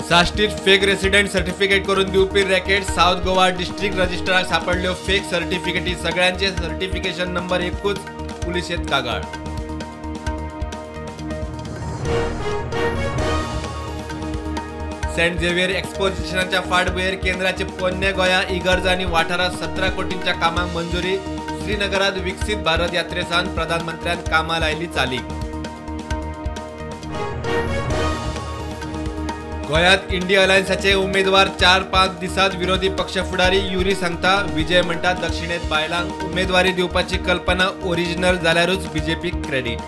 साश्टीत fake resident certificate करून दिवपी racket South Goa district रजिस्ट्राराक सांपडल्यो फेक सर्टिफिकेटी. सगळ्यांचे सर्टिफिकेशन नंबर एकूच, पुलिशेंत कागाळ. सेंट झेवियर एक्सपोजिशनाच्या फाटभुंयेर केंद्राचे पोन्ने गोंया इगर्ज आनी वाठारांत 17 कोटींच्या कामांक मंजुरी. श्रीनगरात विकसीत भारत यात्रेसान प्रधानमंत्र्यान कामां लायली चालीक. गोंयांत इंडी अलायन्साचे उमेदवार 4-5 दिसांत विरोधी पक्ष फुडारी युरी सांगता. विजय म्हणटा दक्षिणेत बायलांक उमेदवारी दिवपाची कल्पना ओरिजिनल जाल्यारूच बीजेपीक क्रेडीट.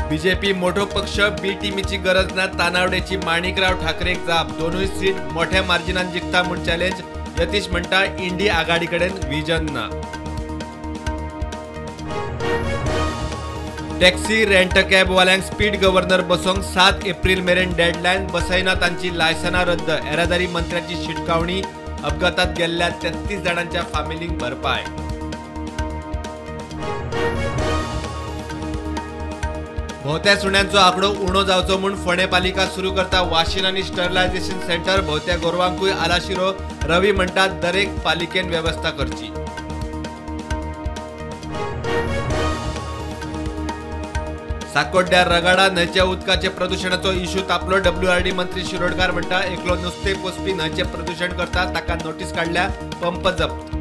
बीजेपी मोठो पक्ष, बी टीमीची गरज ना. तानावडेची माणिकराव ठाकरेक जाप. दोनूय सीट मोठ्या मार्जिनान जिखता म्हूण चॅलेंज. यतीश म्हणटा इंडी आघाडी कडेन विजन ना. टॅक्सी रेंट कॅबवाल्यांक स्पीड गव्हर्नर बसोवंक 7 एप्रिल मेरेन डेडलायन. बसयना तांची लायसनां रद्द. येरादारी मंत्र्याची शिटकावणी. अपघातात गेल्ल्या 33 जाणांच्या फामिलींक भरपाय. भोवत्या सुण्यांचो आंकडो उणो जावचो म्हूण फोंडें पालिका सुरू करता वाशीन आनी स्टरलायझेशन सेंटर. भोवत्या गोरवांकूय आलाशिरो. रवी म्हणटात दरेक पालिकेन वेवस्था करची. साकोड्ड्यार रगाडा न्हंयच्या उदकाचे प्रदुशणाचो इश्यू तापलो. डब्ल्यूआरडी मंत्री शिरोडकार म्हणटा एकलो नुस्तें पोसपी न्हंयचें प्रदुशण करता, ताका नोटीस काडल्या, पंप जप्त.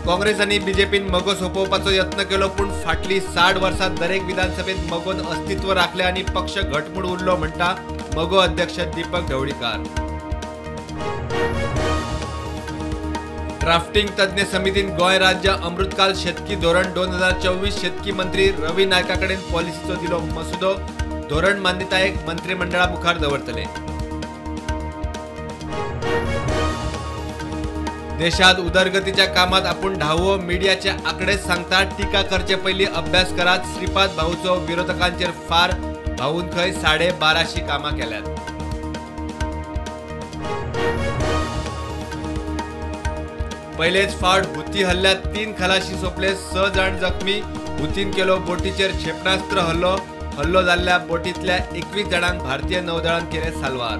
काँग्रेस आनी बीजेपीन मगो सोंपोवपाचो यत्न केलो, पूण फाटलीं 60 वर्सां दरेक विधानसभेत मगोन अस्तित्व राखलें आनी पक्ष घटमूट उरलो म्हणटा मगो अध्यक्ष दीपक ढवळीकार. ड्राफ्टिंग तज्ञ समितीन गोंय राज्य अमृतकाल शेतकी धोरण 2024 शेतकी मंत्री रवी नायका कडेन पॉलिसीचो दिलो मसुदो. धोरण मान्यतायेक मंत्रिमंडळा मुखार दवरतले. देशात उदरगतीच्या कामात आपूण धावो, मिडियाचे आकडेच सांगता. टिका करचे पयलीं अभ्यास करात. श्रीपाद भाऊचो विरोधकांचेर फार. भाऊन खंय 1250 कामां केल्यात. पहिलेच फावट हुती हल्ल्यात 3 खलाशी सोंपले, 6 जाण जखमी. हुतीन केलो बोटीचेर क्षेपणास्त्र हल्लो. हल्लो जाल्ल्या बोटींतल्या 21 जाणांक भारतीय नौदळान केले साल्वार.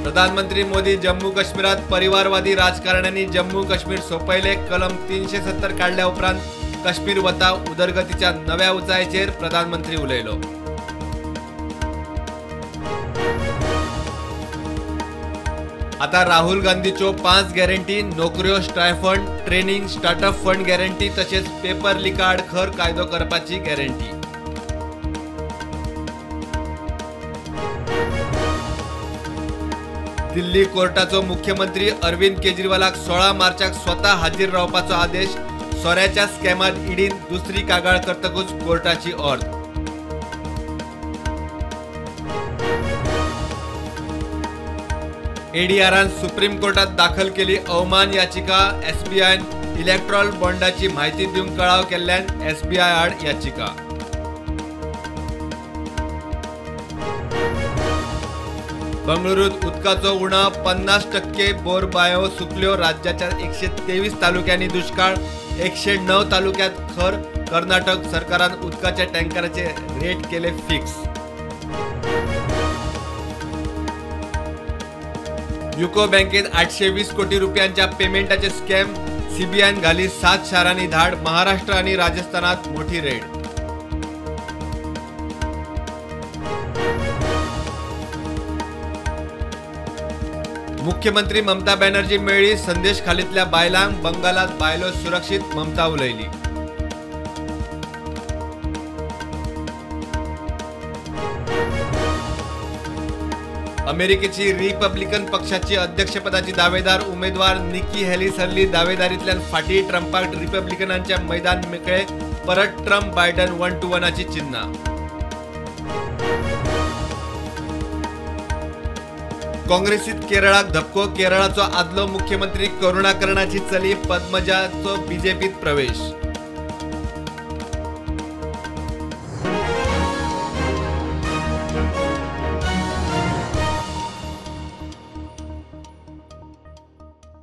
प्रधानमंत्री मोदी जम्मू काश्मीरात परिवारवादी राजकारण्यांनी जम्मू काश्मीर सोंपयले. कलम 370 काडल्या उपरांत काश्मीर वता उदरगतीच्या नव्या उंचायेचेर प्रधानमंत्री उलयलो. आता राहुल गांधीच्यो 5 गॅरंटी, नोकऱ्यो, stipend, training, startup fund guarantee, तशेंच पेपर लिका आड खर कायदो करपाची गॅरंटी. दिल्ली कोर्टाचो मुख्यमंत्री अरविंद केजरीवालाक 16 मार्चाक स्वता हाजीर रावपाचो आदेश. सोऱ्याच्या स्कॅमात ईडीन दुसरी कागाळ करतकूच कोर्टाची ऑर्द. एडीआरान सुप्रीम कोर्टात दाखल केली अवमान याचिका. एसबीआयन इलेक्ट्रॉल बॉन्डाची माहिती दिवंक कळाव केल्ल्यान एसबीआय आड याचिका. बंगळुरूत उदकाचो उणाव, 50% बोर बायो सुकल्यो. राज्याच्या 123 तालुक्यांनी दुष्काळ, 109 तालुक्यात खर. कर्नाटक सरकारान उदकाच्या टँकराचे रेट केले फिक्स. युको बँकेत 820 कोटी रुपयांच्या पेमेंटाचे स्कॅम. सीबीआयन घाली 7 शारांनी धाड. महाराष्ट्र आणि राजस्थानात मोठी रेड. मुख्यमंत्री ममता बॅनर्जी मेळ्ळी संदेश खालीतल्या बायलांक. बंगालात बायलो सुरक्षित, ममता उलयली. अमेरिकेची रिपब्लिकन पक्षाची अध्यक्षपदाची दावेदार उमेदवार निकी हॅली सरली दावेदारींतल्यान फाटी. ट्रंपाक रिपब्लिकनांच्या मैदान मेकळे. परत ट्रंप बायडन 1 to 1 चिन्हां. काँग्रेसीत केरळाक धपको. केरळाचो आदलो मुख्यमंत्री करुणाकरणाची चली पद्मजाचो बीजेपीत प्रवेश.